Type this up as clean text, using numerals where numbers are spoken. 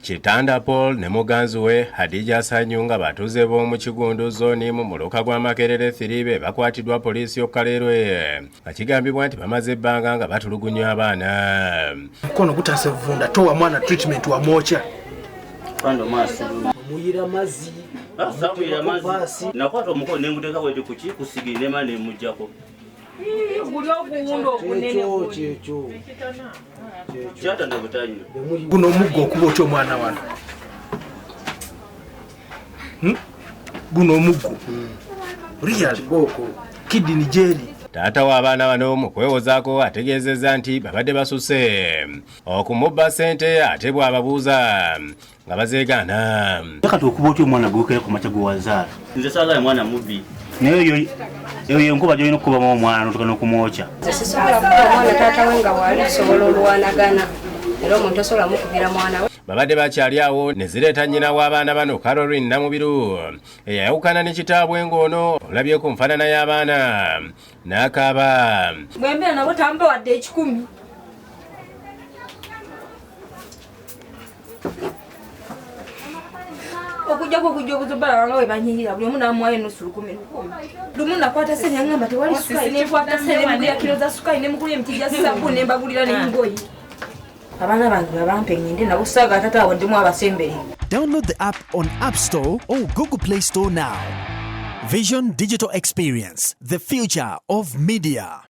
Kitanda Paul ne muganzi we Hadija Sanyu nga batuuze b'omu Kigundu zooni mu muluka gwa Makerere 3 be bakwatiddwa poliisi y'oku Kaleerwe nga kigambibwa nti bamaze ebbanga nga batulugunya abaana. Mukono gutase vunda, towa mwana treatment, wamwokya. Omuyira mazzi. Samuyira mazzi, nakwata omukono nenguteeka bweti kuki kusigiri, nema nemujjako. Guli oguwunda ogunene. Kyekyo. Kyatanda butanywa. Guno omuggo okuba otya omwana wano? Guno omuggo real kidini gyeri. Taata w'abaana bano mu kwewozaako ategeezezza nti babadde basuse okumubba ssente, ate bw'ababuuza nga bazeegaana. Kati okuba otya omwana gwokera ku makya gwewazaala? Nze saagala mwana mubbi, naye eyo yenkuba gyolina okukubamu omwana notuka n'okumwokya. Nze sisobola kuba omwana taata we nga waali, tusobola olwanagana, era omuntu osobola mukubira mwana we. Babadde bakyali awo ne zireeta nnyina w'abaana bano, Caroline Namubiru, eyayawukana ne kitaabwe, ng'ono olabye ku nfaanana y'abaana n'akaaba. Bwembeera nabo tampa wadde 100. Okujjako okujja obuzobala nga bwe banyirira, buli omu namuwayo enusu lukumi lukumi. Lumu nakwata sente, yaŋŋamba tewali sukali, nenkwata sente nemugulira kiro za sukali, nemugulira emiti gya sabuni, nembagulira n'engoye. Abaana bange babampe ngende nabo, saaga tata awaddemu abasembere. Download the app on App Store or Google Play Store now. Vision Digital Experience, the future of media.